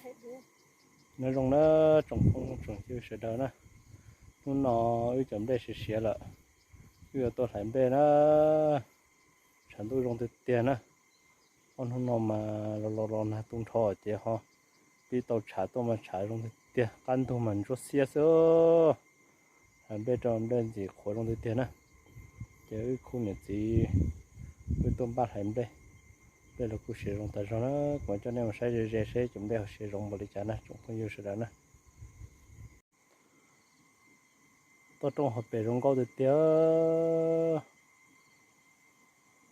Nyob zoo na tsoom phooj tsoom ywg sawv daws na, hnub no wb cov nplej siav siav lawm, wb yuav tuaj hlais nplej na. Tshav ntuj zoo tiag tiag na. Ob hnub no mas los los los nag tu nrho ces ho pib tau tshav tuaj mas tshav zoo tiag tiag, qab ntug mas ntsuab xiab xwb. Hlais nplej rau nplej ntxim qhuav zoo tiag tiag na. Ces wb khub niam txiv wb tuaj npaj hlais nplej, nplej los kuj siav zoo tas zog na. Kuv coj nej mus saib ze ze seb cov nplej ho siav zoo npaum li cas na tsoom phooj ywg sawv daws na. Toj roob hauv pes zoo nkauj tiag tiag.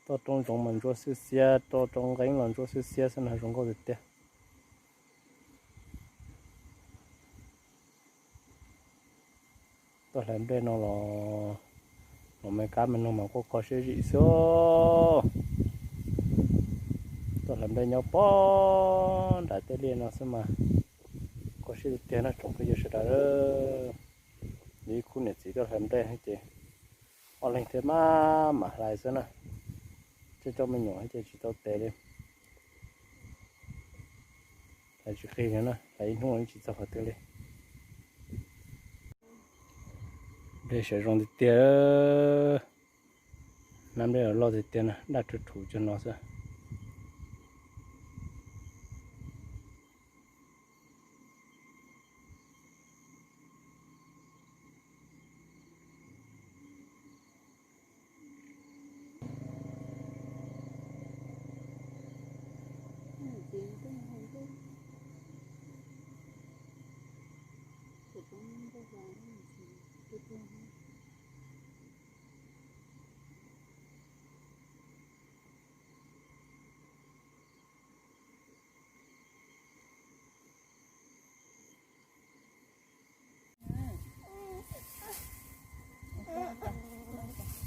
Toj roob zoov mas ntsuab xwb xiab, toj roob nqeeb los ntsuab xwb xiab xwb na, zoo nkauj tiag tiag. Tuaj hlais nplej no los, los me kab me noog mas quaj kho siab zim xwb. Tuaj hlais nplej nyob pog nram tej liaj no xwb mas kho siab tiag tiag na tsoom phooj ywg sawv daws. Ib khub niam txiv tuaj hlais nplej ces ob leeg thiaj maj mam hlais xwb na. Tej coj me nyuam ces tsis tau tes li. Hlais tsis qig li na, hlais ib hnub tsis txog qhov twg li. Nplej siav zoo tiag tiag. Hnab nplej los loj tiag tiag na, daj rhuv rhuv cov no xwb.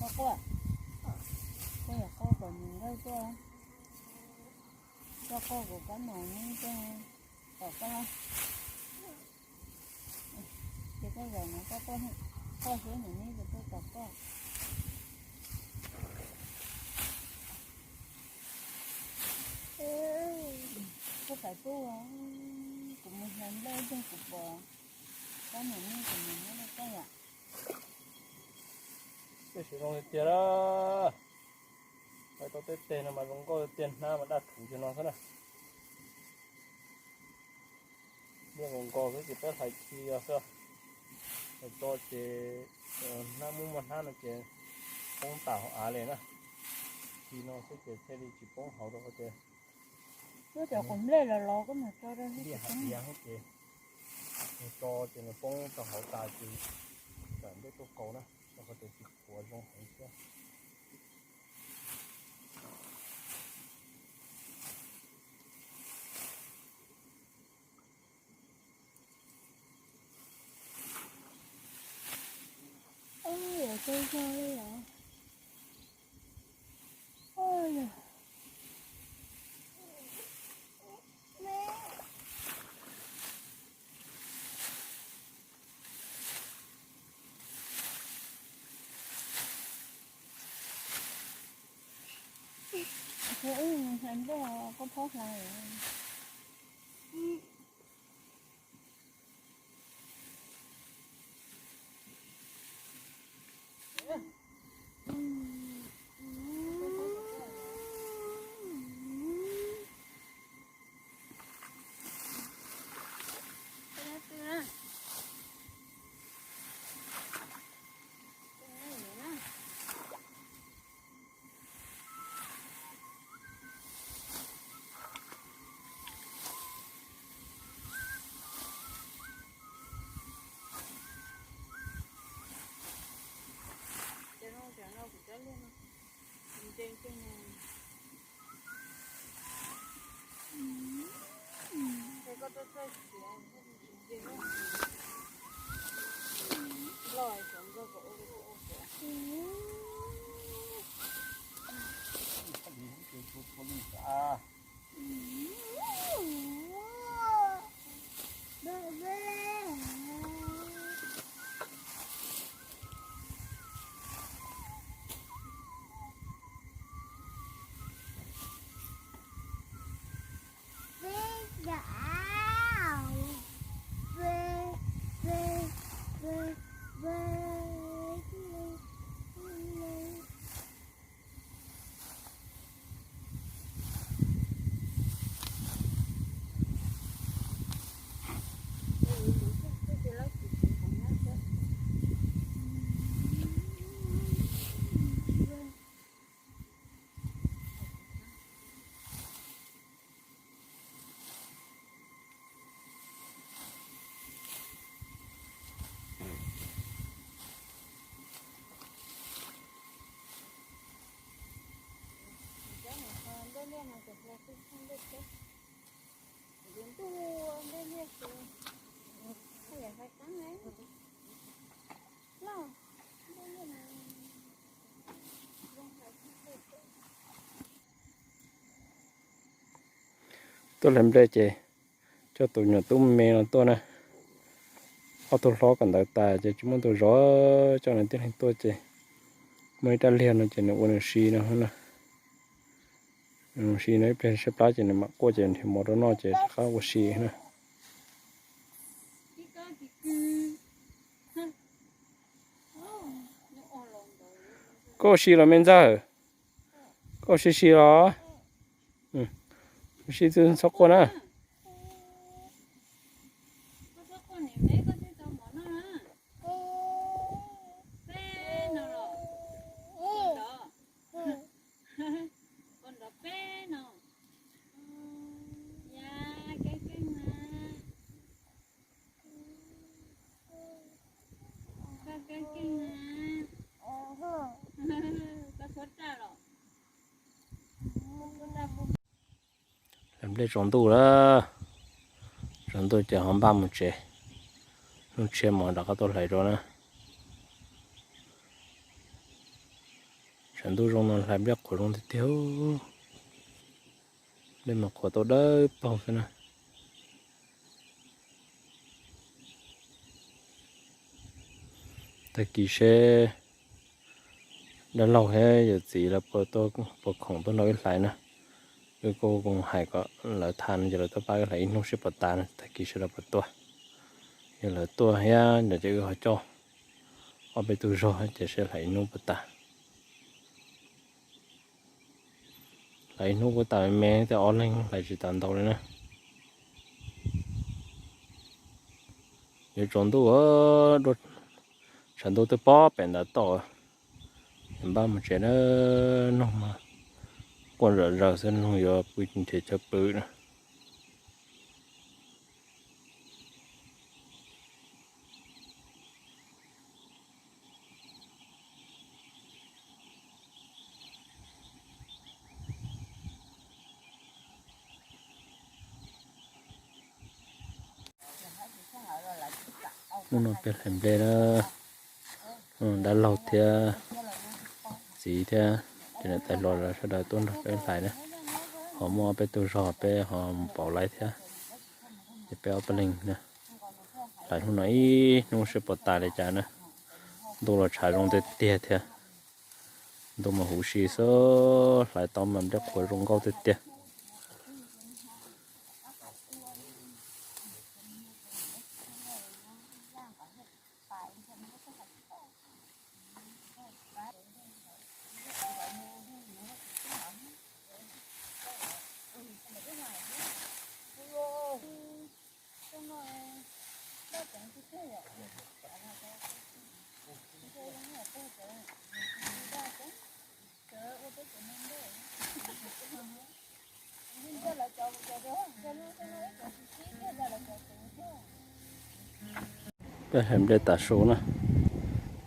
Koj quaj, koj yog quaj kom mus nqaij tuaj, koj quaj kuv kab mom neb tuaj tom koj. Ces koj zaum no koj quaj, koj xwb mus neb kuv tuaj tom koj. Koj pais tuaj, kuv mus hlais nplej ces kuv pom kab mom neb kuv mus neb tuaj yom. Tej siav zoo tiag tiag lawm. Hlais tau tej teg no mas zoo nkauj tiag, hnab mas daj rhuv cov no xwb na. Liaj nkaus nkaus xwb ces peb hlais khi xwb. Hlais tso ces hnab, muaj muaj hnab no ces poob tas hauv av li na. Khi no xwb ces thiaj li tsis poob hauv rau qhov tias muab cov quav nplej los los koj mus tso rau liaj hav tias ces mus tso ces nws poob rau hauv tas ces txawm nplej tuaj kaus na, rau qhov tias tsis qhuav zoo heev thiab. Hlais nplej koj phob hlais. Tuaj hlais nplej ces coj tus nyuam tub me no tuaj na. Ob tug hlob kawm ntawv tas ces tsis muaj tus zov, coj nws tib leeg tuaj ces muaj ib rab liag no ces nws ua nws si no na. Nws si no ib pliag siab plab ces nws mam quaj ces nrhiav mov rau noj ces rov qab ua si na. Koj ua si los me ntxawg? Koj ua si si los? Ua si txhob quaj na. Hlais nplej tsaus ntuj lawm, tsaus ntuj ces ho npaj mus tsev, hnub tshiab mam rov qab tuaj hlais dua na. Tshav ntuj zoo no hlais nplej qhuav zoo tiag tiag. Nplej mas qhuav tau dawb paug xwb na. Tag kis seb dab laug thiab yawm txiv lawv puas tuaj, puas khoom tuaj nrog wb hlais na. Wb kuj hais kom lawv tham no ces lawv tuaj pab wb hlais ib hnub seb puas tas na, tag kis seb lawv puas tuaj. Yog lawv tuaj thiab ntawd ces wb ho coj ob peb tug zog ces seb hlais ib hnub puas tas. Hlais ib hnub kuj tas me me, tej ob leeg hlais tsis tas ntau li na. Yuav tsaus ntuj, tshav ntuj twb pob pem ntav toj. Npaj mus tsev na, noog mas quaj zom zaws xwb, noog yuav pw nrhiav chaw pw na. Hnub no peb hlais nplej na, dab laug thiab txiv thiab cov niam tais hluas lawv sawv daws tuaj nrog peb hlais na. Ho muaj peb tug zog peb ho mus pauv laiv thiab, ces peb ob peb leeg na. Hlais hnub no ib hnub seb puas tas li cas na. Ntuj los tshav zoo tiag tiag thiab. Ntuj mas huv si xwb, hlais tau mas nplej qhuav zoo nkauj tiag tiag. Peb hlais nplej tas su na,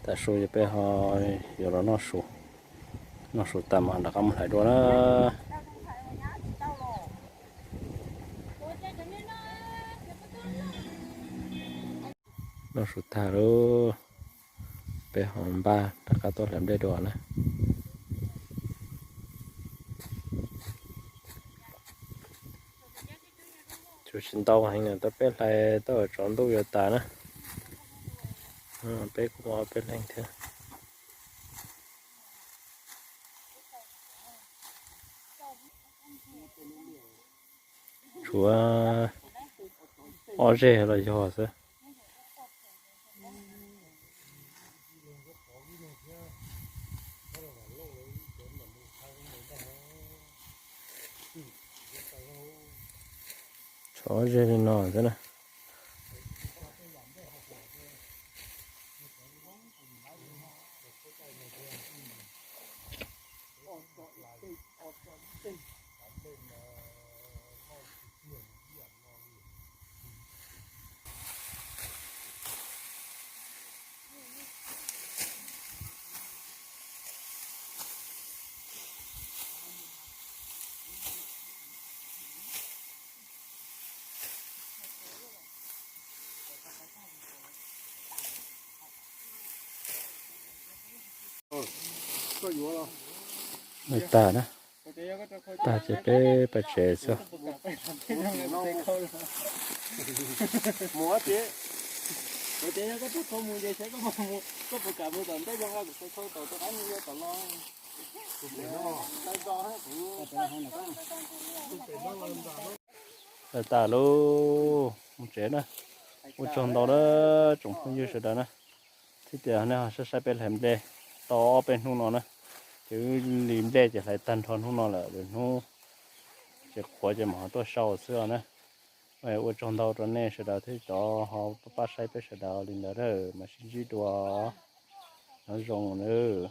tas su ces peb ho yuav los noj su, noj su tas mas rov qab mus hlais dua na. Noj su tag lawm, peb ho npaj rov qab tuaj hlais nplej dua na. Tshuav tsis ntau heev, tau peb hlais tau tsaus ntuj yuav tas na. Peb kuj muaj peb leeg thiab. Tshuav ob zeg los yog xwb. Tshuav ob zeg li no xwb na. Nws tag na, tag ces peb pais tsev xwb. Tag lawm, mus tsev na. Ua tsaug ntau na tsoom phooj ywg sawv daws na, thiab tias nej ho saib saib peb hlais nplej tau ob peb hnub no na. Ces wb li nplej ces hlais tag nrho hnub no lawm, lwm hnub tseem qhuav ces mam ho tuaj sau xwb os na. Ua tsaug ntau rau nej sawv daws thiab cov ho pab saib peb sawv daws li ntawd, mam sib ntsib dua, nyob zoo nawb.